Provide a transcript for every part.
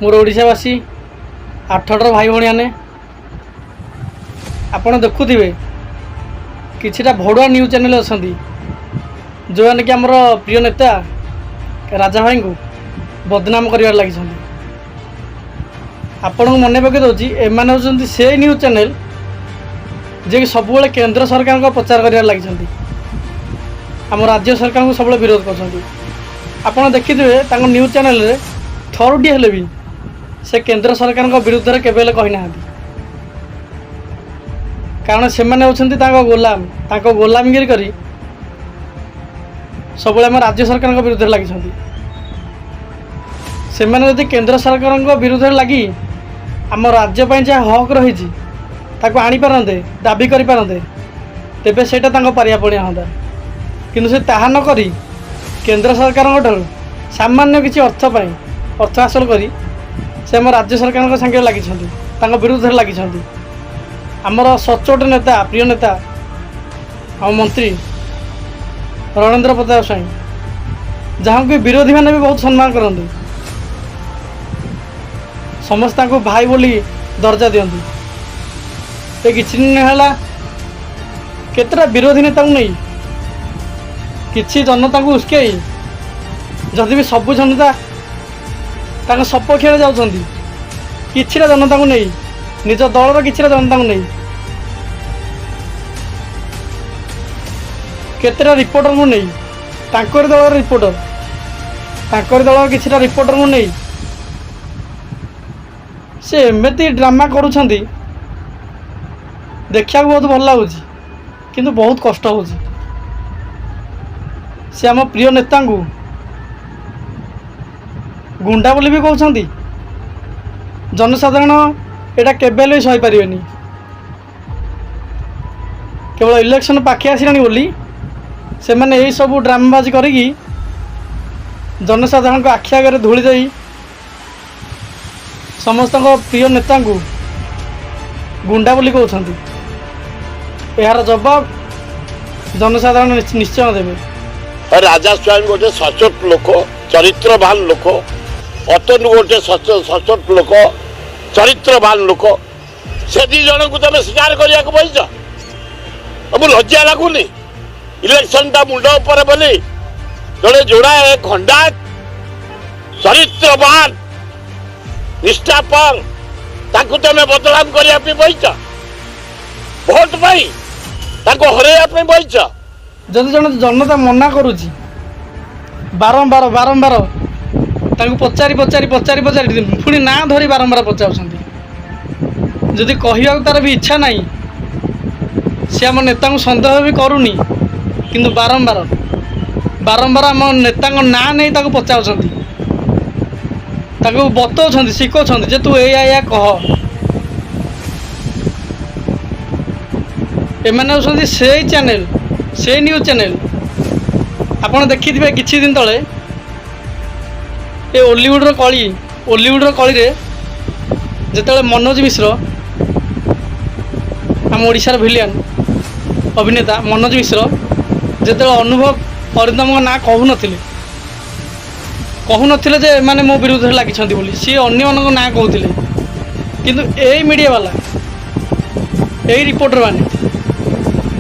ମୋର ଓଡ଼ିଶାବାସୀ, ଆଠଗଡ଼ର ଭାଇ ଭଉଣୀମାନେ, ଆପଣ ଦେଖୁଥିବେ କିଛିଟା ଭଡ଼ୁଆ ନ୍ୟୁଜ୍ ଚ୍ୟାନେଲ୍ ଅଛନ୍ତି, ଯେଉଁମାନେ କି ଆମର ପ୍ରିୟ ନେତା ରାଜା ଭାଇଙ୍କୁ ବଦନାମ କରିବାରେ ଲାଗିଛନ୍ତି। ଆପଣଙ୍କୁ ମନେ ପକାଇ ଦେଉଛି, ଏମାନେ ହେଉଛନ୍ତି ସେଇ ନ୍ୟୁଜ୍ ଚ୍ୟାନେଲ୍ ଯିଏକି ସବୁବେଳେ କେନ୍ଦ୍ର ସରକାରଙ୍କ ପ୍ରଚାର କରିବାରେ ଲାଗିଛନ୍ତି, ଆମ ରାଜ୍ୟ ସରକାରଙ୍କୁ ସବୁବେଳେ ବିରୋଧ କରୁଛନ୍ତି। ଆପଣ ଦେଖିଥିବେ, ତାଙ୍କ ନ୍ୟୁଜ୍ ଚ୍ୟାନେଲରେ ଥରୁଟିଏ ହେଲେ ବି ସେ କେନ୍ଦ୍ର ସରକାରଙ୍କ ବିରୁଦ୍ଧରେ କେବେ ହେଲେ କହିନାହାନ୍ତି। କାରଣ ସେମାନେ ହେଉଛନ୍ତି ତାଙ୍କ ଗୋଲାମ। ତାଙ୍କ ଗୋଲାମଗିରି କରି ସବୁବେଳେ ଆମ ରାଜ୍ୟ ସରକାରଙ୍କ ବିରୁଦ୍ଧରେ ଲାଗିଛନ୍ତି। ସେମାନେ ଯଦି କେନ୍ଦ୍ର ସରକାରଙ୍କ ବିରୁଦ୍ଧରେ ଲାଗି ଆମ ରାଜ୍ୟ ପାଇଁ ଯାହା ହକ୍ ରହିଛି ତାକୁ ଆଣିପାରନ୍ତେ, ଦାବି କରିପାରନ୍ତେ, ତେବେ ସେଇଟା ତାଙ୍କ ପାରିବା ପଣିଆ ହୁଅନ୍ତା। କିନ୍ତୁ ସେ ତାହା ନ କରି କେନ୍ଦ୍ର ସରକାରଙ୍କ ଠାରୁ ସାମାନ୍ୟ କିଛି ଅର୍ଥ ପାଇଁ, ଅର୍ଥ ହାସଲ କରି ସେ ଆମ ରାଜ୍ୟ ସରକାରଙ୍କ ସାଙ୍ଗରେ ଲାଗିଛନ୍ତି, ତାଙ୍କ ବିରୁଦ୍ଧରେ ଲାଗିଛନ୍ତି। ଆମର ସଚ୍ଚୋଟ ନେତା, ପ୍ରିୟ ନେତା, ଆମ ମନ୍ତ୍ରୀ ରଣେନ୍ଦ୍ର ପ୍ରତାପ ସ୍ୱାଇଁ, ଯାହାଙ୍କୁ ବିରୋଧୀମାନେ ବି ବହୁତ ସମ୍ମାନ କରନ୍ତି, ସମସ୍ତେ ତାଙ୍କୁ ଭାଇ ବୋଲି ଦର୍ଜା ଦିଅନ୍ତି। ଏ କିଛି ଦିନ ହେଲା କେତେଟା ବିରୋଧୀ ନେତାଙ୍କୁ ନେଇ କିଛି ଜନତାଙ୍କୁ ଉସ୍କେଇ, ଯଦି ବି ସବୁ ଜନତା ତାଙ୍କ ସପକ୍ଷରେ ଯାଉଛନ୍ତି, କିଛିଟା ଜନତାଙ୍କୁ ନେଇ, ନିଜ ଦଳର କିଛିଟା ଜନତାଙ୍କୁ ନେଇ, କେତେଟା ରିପୋର୍ଟରଙ୍କୁ ନେଇ, ତାଙ୍କରି ଦଳର ରିପୋର୍ଟର, ତାଙ୍କରି ଦଳର କିଛିଟା ରିପୋର୍ଟରଙ୍କୁ ନେଇ ସେ ଏମିତି ଡ୍ରାମା କରୁଛନ୍ତି, ଦେଖିବାକୁ ବହୁତ ଭଲ ଲାଗୁଛି କିନ୍ତୁ ବହୁତ କଷ୍ଟ ହେଉଛି। ସେ ଆମ ପ୍ରିୟ ନେତାଙ୍କୁ ଗୁଣ୍ଡା ବୋଲି ବି କହୁଛନ୍ତି। ଜନସାଧାରଣ ଏଇଟା କେବେ ହେଲେ ବି ସହିପାରିବେନି। କେବଳ ଇଲେକ୍ସନ୍ ପାଖେଇ ଆସିଲାଣି ବୋଲି ସେମାନେ ଏଇସବୁ ଡ୍ରାମାବାଜି କରିକି ଜନସାଧାରଣଙ୍କ ଆଖି ଆଗରେ ଧୂଳି ଦେଇ ସମସ୍ତଙ୍କ ପ୍ରିୟ ନେତାଙ୍କୁ ଗୁଣ୍ଡା ବୋଲି କହୁଛନ୍ତି। ଏହାର ଜବାବ ଜନସାଧାରଣ ନିଶ୍ଚୟ ଦେବେ। ରାଜା ସ୍ୱାମୀ ଗୋଟେ ସଚୋଟ ଲୋକ, ଚରିତ୍ରବାନ ଲୋକ। ଅତନୁ ଗୋଟେ ସଚୋଟ ଲୋକ, ଚରିତ୍ରବାନ ଲୋକ। ସେ ଦି ଜଣଙ୍କୁ ତମେ ଶିକାର କରିବାକୁ ବସିଛ, ମୁଁ ଲଜ୍ଜା ଲାଗୁନି? ଇଲେକ୍ସନଟା ମୁଣ୍ଡ ଉପରେ ବୋଲି ଜଣେ ଯୋଡ଼ାଏ ଖଣ୍ଡା, ଚରିତ୍ରବାନ, ନିଷ୍ଠାପର, ତାଙ୍କୁ ତମେ ବଦନାମ କରିବା ପାଇଁ ବସିଛ, ଭୋଟ ପାଇଁ ତାଙ୍କୁ ହରେଇବା ପାଇଁ ବସିଛ। ଯଦି ଜଣେ ଜନତା ମନା କରୁଛି, ବାରମ୍ବାର ବାରମ୍ବାର ତାଙ୍କୁ ପଚାରି ପଚାରି ପଚାରି ପଚାରି ପୁଣି ନାଁ ଧରି ବାରମ୍ବାର ପଚାରୁଛନ୍ତି, ଯଦି କହିବାକୁ ତାର ବି ଇଚ୍ଛା ନାହିଁ, ସେ ଆମ ନେତାଙ୍କୁ ସନ୍ଦେହ ବି କରୁନି, କିନ୍ତୁ ବାରମ୍ବାର ବାରମ୍ବାର ଆମ ନେତାଙ୍କ ନାଁ ନେଇ ତାକୁ ପଚାରୁଛନ୍ତି, ତାକୁ ବତଉଛନ୍ତି, ଶିଖଉଛନ୍ତି ଯେ ତୁ ଏଇଆ ଏଇଆ କହ। ଏମାନେ ହେଉଛନ୍ତି ସେଇ ଚ୍ୟାନେଲ୍, ସେଇ ନ୍ୟୁଜ୍ ଚ୍ୟାନେଲ୍। ଆପଣ ଦେଖିଥିବେ କିଛି ଦିନ ତଳେ ଏ ଓଲିଉଡ଼ର କଳି, ଓଲିଉଡ଼ର କଳିରେ ଯେତେବେଳେ ମନୋଜ ମିଶ୍ର, ଆମ ଓଡ଼ିଶାର ଭିଲିଆନ ଅଭିନେତା ମନୋଜ ମିଶ୍ର, ଯେତେବେଳେ ଅନୁଭବ ଅରିନ୍ଦମଙ୍କ ନାଁ କହୁନଥିଲେ ଯେ ଏମାନେ ମୋ ବିରୁଦ୍ଧରେ ଲାଗିଛନ୍ତି ବୋଲି, ସିଏ ଅନ୍ୟମାନଙ୍କ ନାଁ କହୁଥିଲେ। କିନ୍ତୁ ଏଇ ମିଡ଼ିଆ ବାଲା, ଏଇ ରିପୋର୍ଟର ମାନେ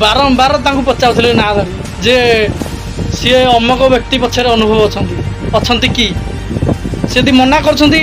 ବାରମ୍ବାର ତାଙ୍କୁ ପଚାରୁଥିଲେ ନାଁ ଧରି ଯେ ସିଏ ଅମକ ବ୍ୟକ୍ତି ପଛରେ ଅନୁଭବ ଅଛନ୍ତି କି? ସେ ଯଦି ମନା କରୁଛନ୍ତି,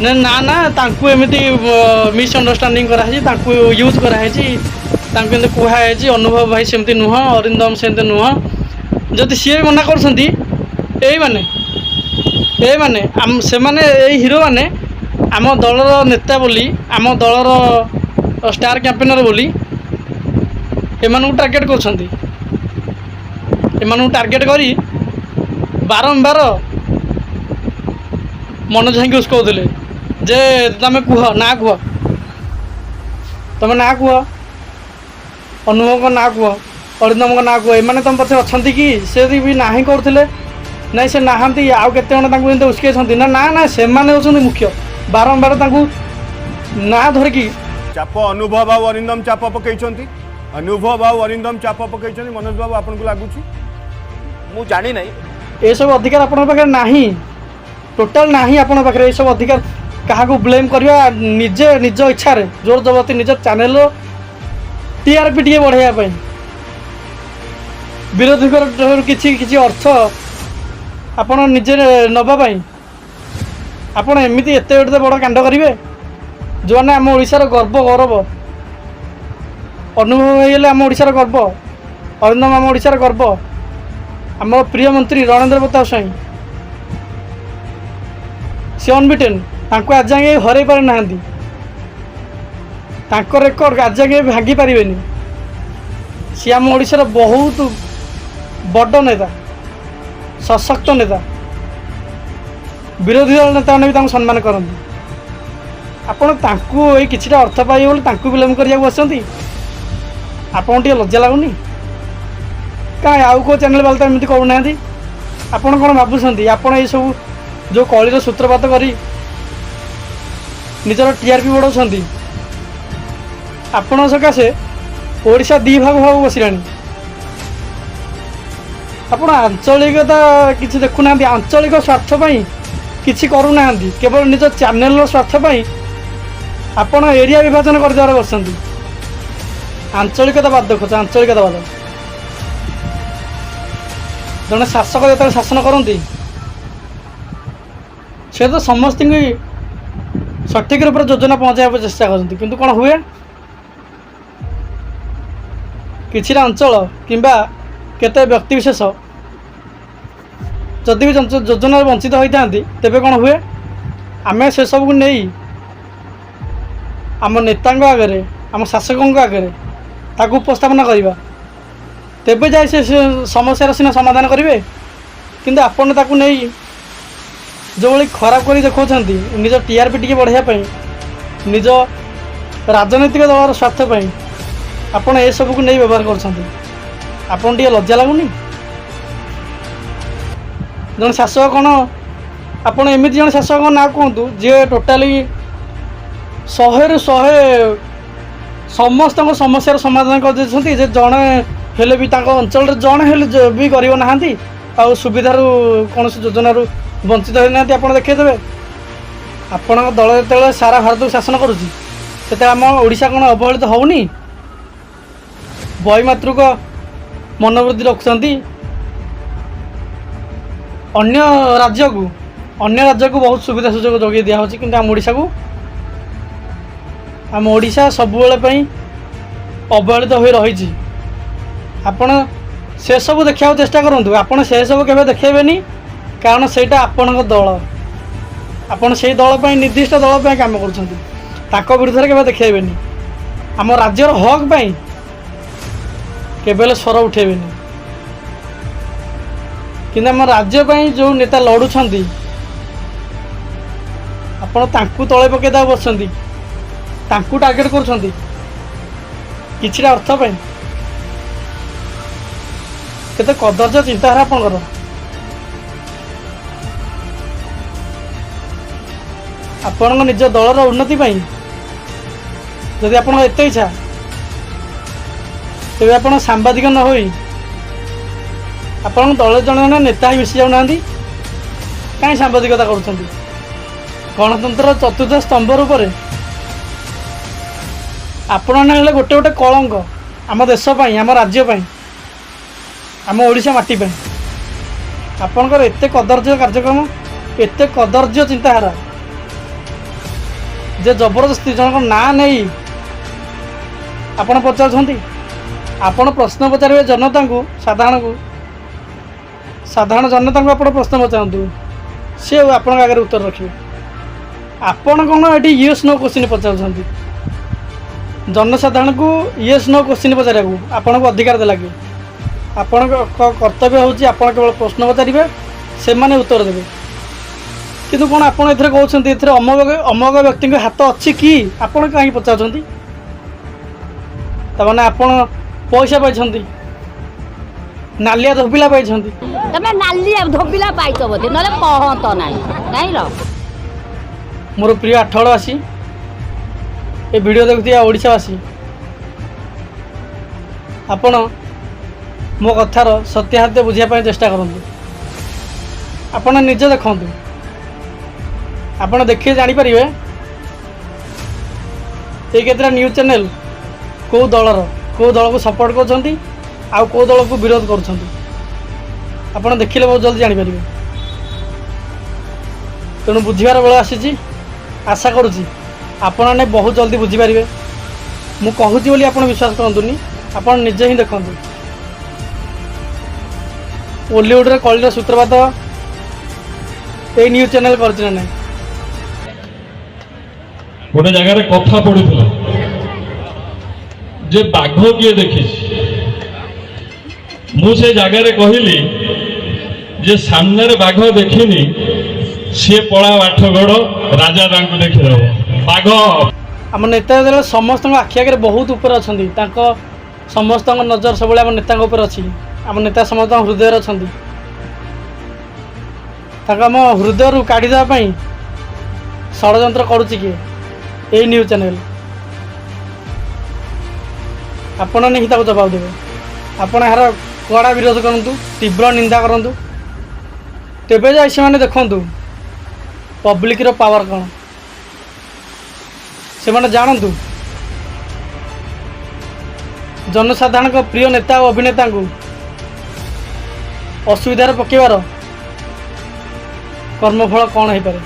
ନା ନା, ତାଙ୍କୁ ଏମିତି ମିସ୍ଅଣ୍ଡରଷ୍ଟାଣ୍ଡିଂ କରାହେଇଛି, ତାଙ୍କୁ ୟୁଜ୍ କରାହେଇଛି, ତାଙ୍କୁ ଏମିତି କୁହାହେଇଛି, ଅନୁଭବ ଭାଇ ସେମିତି ନୁହଁ, ଅରିନ୍ଦମ ସେମିତି ନୁହଁ, ଯଦି ସିଏ ବି ମନା କରୁଛନ୍ତି, ଏଇମାନେ ସେମାନେ ଏଇ ହିରୋମାନେ ଆମ ଦଳର ନେତା ବୋଲି, ଆମ ଦଳର ଷ୍ଟାର କ୍ୟାମ୍ପେନର ବୋଲି ଏମାନଙ୍କୁ ଟାର୍ଗେଟ୍ କରୁଛନ୍ତି। ଏମାନଙ୍କୁ ଟାର୍ଗେଟ୍ କରି ବାରମ୍ବାର ମନୋଜ ଭାଇଙ୍କୁ ଉସ୍କଉଥିଲେ ଯେ ତମେ କୁହ, ନାଁ କୁହ, ତମେ ନାଁ କୁହ, ଅନୁଭବଙ୍କ ନାଁ କୁହ, ଅରିନ୍ଦମଙ୍କ ନାଁ କୁହ, ଏମାନେ ତମ ପଛରେ ଅଛନ୍ତି କି? ସେ ଯଦି ବି ନାହିଁ କରୁଥିଲେ, ନାଇଁ ସେ ନାହାନ୍ତି, ଆଉ କେତେ ଜଣ ତାଙ୍କୁ ଏମିତି ଉସ୍କେଇଛନ୍ତି, ନା ନା ନା, ସେମାନେ ହେଉଛନ୍ତି ମୁଖ୍ୟ। ବାରମ୍ବାର ତାଙ୍କୁ ନାଁ ଧରିକି ଚାପ, ଅନୁଭବ ଆଉ ଅରିନ୍ଦମ ଚାପ ପକେଇଛନ୍ତି, ଅନୁଭବ ଆଉ ଅରିନ୍ଦମ ଚାପ ପକେଇଛନ୍ତି। ମନୋଜ ବାବୁ, ଆପଣଙ୍କୁ ଲାଗୁଛି? ମୁଁ ଜାଣି ନାହିଁ। ଏସବୁ ଅଧିକାର ଆପଣଙ୍କ ପାଖରେ ନାହିଁ। ଟୋଟାଲ୍ ନାହିଁ ଆପଣଙ୍କ ପାଖରେ ଏସବୁ ଅଧିକାର। କାହାକୁ ବ୍ଲେମ୍ କରିବା, ନିଜେ ନିଜ ଇଚ୍ଛାରେ ଜୋର ଜବରଦସ୍ତି ନିଜ ଚ୍ୟାନେଲ୍ର ଟିଆର୍ପି ଟିକେ ବଢ଼ାଇବା ପାଇଁ, ବିରୋଧୀଙ୍କର ଠାରୁ କିଛି କିଛି ଅର୍ଥ ଆପଣ ନିଜେ ନେବା ପାଇଁ ଆପଣ ଏମିତି ଏତେ ଗୋଟେ ବଡ଼ କାଣ୍ଡ କରିବେ? ଯେଉଁମାନେ ଆମ ଓଡ଼ିଶାର ଗର୍ବ, ଗୌରବ, ଅନୁଭବ ହେଇଗଲେ ଆମ ଓଡ଼ିଶାର ଗର୍ବ, ଅରିନ୍ଦମ ଆମ ଓଡ଼ିଶାର ଗର୍ବ, ଆମ ପ୍ରିୟ ମନ୍ତ୍ରୀ ରଣେନ୍ଦ୍ର ପ୍ରତାପ ସ୍ୱାଇଁ, ସେ ଅନବିଟେନ୍, ତାଙ୍କୁ ଆଜି ଯାଏଁ ହରାଇ ପାରିନାହାନ୍ତି। ତାଙ୍କ ରେକର୍ଡ଼ ଆଜି ଯାଏଁ ଭାଙ୍ଗି ପାରିବେନି। ସିଏ ଆମ ଓଡ଼ିଶାର ବହୁତ ବଡ଼ ନେତା, ସଶକ୍ତ ନେତା। ବିରୋଧୀ ଦଳ ନେତାମାନେ ବି ତାଙ୍କୁ ସମ୍ମାନ କରନ୍ତି। ଆପଣ ତାଙ୍କୁ ଏଇ କିଛିଟା ଅର୍ଥ ପାଇବେ ବୋଲି ତାଙ୍କୁ ବ୍ଲେମ୍ କରିବାକୁ ବସିଛନ୍ତି। ଆପଣଙ୍କୁ ଟିକେ ଲଜ୍ଜା ଲାଗୁନି? କାଇଁ ଆଉ କେଉଁ ଚ୍ୟାନେଲ୍ ବାଲା ତ ଏମିତି କରୁନାହାନ୍ତି। ଆପଣ କ'ଣ ଭାବୁଛନ୍ତି? ଆପଣ ଏଇସବୁ ଯେଉଁ କଳିର ସୂତ୍ରପାତ କରି ନିଜର ଟିଆର୍ପି ବଢ଼ାଉଛନ୍ତି, ଆପଣଙ୍କ ସକାଶେ ଓଡ଼ିଶା ଦୁଇ ଭାଗ ଭାଗ ବସିଲାଣି। ଆପଣ ଆଞ୍ଚଳିକତା କିଛି ଦେଖୁନାହାନ୍ତି, ଆଞ୍ଚଳିକ ସ୍ୱାର୍ଥ ପାଇଁ କିଛି କରୁନାହାନ୍ତି, କେବଳ ନିଜ ଚ୍ୟାନେଲର ସ୍ୱାର୍ଥ ପାଇଁ ଆପଣ ଏରିଆ ବିଭାଜନ କରିଦେବାରେ ବସିଛନ୍ତି। ଆଞ୍ଚଳିକତାବାଦ ଦେଖୁଛ, ଆଞ୍ଚଳିକତାବାଦ। ଜଣେ ଶାସକ ଯେତେବେଳେ ଶାସନ କରନ୍ତି, ସେ ତ ସମସ୍ତଙ୍କୁ ସଠିକ୍ ରୂପରେ ଯୋଜନା ପହଞ୍ଚାଇବାକୁ ଚେଷ୍ଟା କରନ୍ତି। କିନ୍ତୁ କ'ଣ ହୁଏ? କିଛିଟା ଅଞ୍ଚଳ କିମ୍ବା କେତେ ବ୍ୟକ୍ତିବିଶେଷ ଯଦି ବି ଯୋଜନାରେ ବଞ୍ଚିତ ହୋଇଥାନ୍ତି, ତେବେ କ'ଣ ହୁଏ? ଆମେ ସେସବୁକୁ ନେଇ ଆମ ନେତାଙ୍କ ଆଗରେ, ଆମ ଶାସକଙ୍କ ଆଗରେ ତାକୁ ଉପସ୍ଥାପନା କରିବା, ତେବେ ଯାଇ ସେ ସମସ୍ୟାର ସିନା ସମାଧାନ କରିବେ। କିନ୍ତୁ ଆପଣ ତାକୁ ନେଇ ଯେଉଁଭଳି ଖରାପ କରି ଦେଖାଉଛନ୍ତି, ନିଜ ଟିଆର୍ପି ଟିକେ ବଢ଼ାଇବା ପାଇଁ, ନିଜ ରାଜନୈତିକ ଦଳର ସ୍ୱାର୍ଥ ପାଇଁ ଆପଣ ଏସବୁକୁ ନେଇ ବ୍ୟବହାର କରୁଛନ୍ତି। ଆପଣ ଟିକେ ଲଜ୍ଜା ଲାଗୁନି? ଜଣେ ଶାସକ କ'ଣ, ଆପଣ ଏମିତି ଜଣେ ଶାସକଙ୍କ ନାଁ କୁହନ୍ତୁ ଯିଏ ଟୋଟାଲି 100ରୁ 100 ସମସ୍ତଙ୍କ ସମସ୍ୟାର ସମାଧାନ କରିଦେଇଛନ୍ତି, ଯେ ଜଣେ ହେଲେ ବି ତାଙ୍କ ଅଞ୍ଚଳରେ ଜଣେ ହେଲେ ବି ଗରିବ ନାହାନ୍ତି ଆଉ ସୁବିଧାରୁ କୌଣସି ଯୋଜନାରୁ ବଞ୍ଚିତ ହୋଇନାହାନ୍ତି, ଆପଣ ଦେଖାଇଦେବେ। ଆପଣଙ୍କ ଦଳ ଯେତେବେଳେ ସାରା ଭାରତକୁ ଶାସନ କରୁଛି, ସେତେବେଳେ ଆମ ଓଡ଼ିଶା କ'ଣ ଅବହେଳିତ ହେଉନି? ବୈମାତୃକ ମନୋବୃତ୍ତି ରଖୁଛନ୍ତି। ଅନ୍ୟ ରାଜ୍ୟକୁ ବହୁତ ସୁବିଧା ସୁଯୋଗ ଯୋଗାଇ ଦିଆହେଉଛି, କିନ୍ତୁ ଆମ ଓଡ଼ିଶା ସବୁବେଳେ ପାଇଁ ଅବହେଳିତ ହୋଇ ରହିଛି। ଆପଣ ସେସବୁ ଦେଖିବାକୁ ଚେଷ୍ଟା କରନ୍ତୁ। ଆପଣ ସେସବୁ କେବେ ଦେଖାଇବେନି, କାରଣ ସେଇଟା ଆପଣଙ୍କ ଦଳ। ଆପଣ ସେଇ ଦଳ ପାଇଁ, ନିର୍ଦ୍ଦିଷ୍ଟ ଦଳ ପାଇଁ କାମ କରୁଛନ୍ତି। ତାଙ୍କ ବିରୁଦ୍ଧରେ କେବେ ଦେଖାଇବେନି। ଆମ ରାଜ୍ୟର ହକ୍ ପାଇଁ କେବେ ହେଲେ ସ୍ୱର ଉଠେଇବେନି। କିନ୍ତୁ ଆମ ରାଜ୍ୟ ପାଇଁ ଯେଉଁ ନେତା ଲଢ଼ୁଛନ୍ତି, ଆପଣ ତାଙ୍କୁ ତଳେ ପକାଇ ଦେବାକୁ ବସିଛନ୍ତି, ତାଙ୍କୁ ଟାର୍ଗେଟ୍ କରୁଛନ୍ତି କିଛିଟା ଅର୍ଥ ପାଇଁ। କେତେ କଦର୍ଯ୍ୟ ଚିନ୍ତାଧାରା ଆପଣଙ୍କର! ଆପଣଙ୍କ ନିଜ ଦଳର ଉନ୍ନତି ପାଇଁ ଯଦି ଆପଣଙ୍କ ଏତେ ଇଚ୍ଛା, ତେବେ ଆପଣ ସାମ୍ବାଦିକ ନ ହୋଇ ଆପଣଙ୍କ ଦଳରେ ଜଣେ ଜଣେ ନେତା ହେଇ ମିଶି ଯାଉନାହାନ୍ତି? କାହିଁ ସାମ୍ବାଦିକତା କରୁଛନ୍ତି? ଗଣତନ୍ତ୍ରର ଚତୁର୍ଥ ସ୍ତମ୍ଭ ରୂପରେ ଆପଣମାନେ ହେଲେ ଗୋଟେ ଗୋଟେ କଳଙ୍କ ଆମ ଦେଶ ପାଇଁ, ଆମ ରାଜ୍ୟ ପାଇଁ, ଆମ ଓଡ଼ିଶା ମାଟି ପାଇଁ। ଆପଣଙ୍କର ଏତେ କଦର୍ଯ୍ୟ କାର୍ଯ୍ୟକ୍ରମ, ଏତେ କଦର୍ଯ୍ୟ ଚିନ୍ତାଧାରା ଯେ ଜବରଦସ୍ତି ଜଣଙ୍କ ନାଁ ନେଇ ଆପଣ ପଚାରୁଛନ୍ତି। ଆପଣ ପ୍ରଶ୍ନ ପଚାରିବେ ଜନତାଙ୍କୁ, ସାଧାରଣକୁ, ସାଧାରଣ ଜନତାଙ୍କୁ ଆପଣ ପ୍ରଶ୍ନ ପଚାରନ୍ତୁ, ସିଏ ଆପଣଙ୍କ ଆଗରେ ଉତ୍ତର ରଖିବେ। ଆପଣ କ'ଣ ଏଠି ୟେସ୍ ନୋ କୋଶ୍ଚିନ୍ ପଚାରୁଛନ୍ତି? ଜନସାଧାରଣଙ୍କୁ ୟେସ୍ ନୋ କୋଶ୍ଚିନ୍ ପଚାରିବାକୁ ଆପଣଙ୍କୁ ଅଧିକାର ଦେଲା କି? ଆପଣଙ୍କ କର୍ତ୍ତବ୍ୟ ହେଉଛି ଆପଣ କେବଳ ପ୍ରଶ୍ନ ପଚାରିବେ, ସେମାନେ ଉତ୍ତର ଦେବେ। କିନ୍ତୁ କ'ଣ ଆପଣ ଏଥିରେ କହୁଛନ୍ତି, ଏଥିରେ ଅମକ ଅମକ ବ୍ୟକ୍ତିଙ୍କ ହାତ ଅଛି କି? ଆପଣ କାହିଁକି ପଚାରୁଛନ୍ତି? ତାମାନେ ଆପଣ ପଇସା ପାଇଛନ୍ତି, ନାଲିଆ ଧୋବିଲା ପାଇଛନ୍ତି। ତମେ ନାଲିଆ ଧୋବିଲା ପାଇଛ ବୋଧେ, ନହେଲେ କହନ୍ତ ନାହିଁ ଜାଣିଲ। ମୋର ପ୍ରିୟ ଆଠଗଡ଼ବାସୀ, ଏ ଭିଡ଼ିଓ ଦେଖୁଥିବା ଓଡ଼ିଶାବାସୀ, ଆପଣ ମୋ କଥାର ସତ୍ୟାସତ୍ୟ ବୁଝିବା ପାଇଁ ଚେଷ୍ଟା କରନ୍ତୁ। ଆପଣ ନିଜେ ଦେଖନ୍ତୁ। ଆପଣ ଦେଖିଲେ ଜାଣିପାରିବେ ଏଇ କେତେଟା ନ୍ୟୁଜ୍ ଚ୍ୟାନେଲ୍ କେଉଁ ଦଳର, କେଉଁ ଦଳକୁ ସପୋର୍ଟ କରୁଛନ୍ତି ଆଉ କେଉଁ ଦଳକୁ ବିରୋଧ କରୁଛନ୍ତି। ଆପଣ ଦେଖିଲେ ବହୁତ ଜଲ୍ଦି ଜାଣିପାରିବେ। ତେଣୁ ବୁଝିବାର ବେଳ ଆସିଛି। ଆଶା କରୁଛି ଆପଣମାନେ ବହୁତ ଜଲ୍ଦି ବୁଝିପାରିବେ। ମୁଁ କହୁଛି ବୋଲି ଆପଣ ବିଶ୍ୱାସ କରନ୍ତୁନି, ଆପଣ ନିଜେ ହିଁ ଦେଖନ୍ତୁ। ଓଲିଉଡ଼ରେ କଳିର ସୂତ୍ରପାତ ଏଇ ନ୍ୟୁଜ୍ ଚ୍ୟାନେଲ୍ କରିଛି ନା ନାହିଁ? ଗୋଟେ ଜାଗାରେ କଥା ପଡିଥିଲା ଯେ ବାଘ କିଏ ଦେଖିଛି। ମୁଁ ସେ ଜାଗାରେ କହିଲି ଯେ ସାମ୍ନାରେ ବାଘ ଦେଖିନି, ସିଏ ପଳାଅ ଆଠଗଡ଼, ରାଜା ତାଙ୍କୁ ଦେଖିଦେବ ବାଘ। ଆମ ନେତା ଯେତେବେଳେ ସମସ୍ତଙ୍କ ଆଖି ଆଗରେ ବହୁତ ଉପରେ ଅଛନ୍ତି, ତାଙ୍କ ସମସ୍ତଙ୍କ ନଜର ସବୁବେଳେ ଆମ ନେତାଙ୍କ ଉପରେ ଅଛି। ଆମ ନେତା ସମସ୍ତଙ୍କ ହୃଦୟରେ ଅଛନ୍ତି। ତାଙ୍କୁ ଆମ ହୃଦୟରୁ କାଢ଼ିଦେବା ପାଇଁ ଷଡ଼ଯନ୍ତ୍ର କରୁଛି କିଏ? ଏଇ ନ୍ୟୁଜ୍ ଚ୍ୟାନେଲ୍। ଆପଣମାନେ ହିଁ ତାକୁ ଜବାବ ଦେବେ। ଆପଣ ଏହାର କଡ଼ା ବିରୋଧ କରନ୍ତୁ, ତୀବ୍ର ନିନ୍ଦା କରନ୍ତୁ, ତେବେ ଯାଇ ସେମାନେ ଦେଖନ୍ତୁ ପବ୍ଲିକର ପାୱାର କ'ଣ। ସେମାନେ ଜାଣନ୍ତୁ ଜନସାଧାରଣଙ୍କ ପ୍ରିୟ ନେତା ଓ ଅଭିନେତାଙ୍କୁ ଅସୁବିଧାରେ ପକାଇବାର କର୍ମଫଳ କ'ଣ ହେଇପାରେ।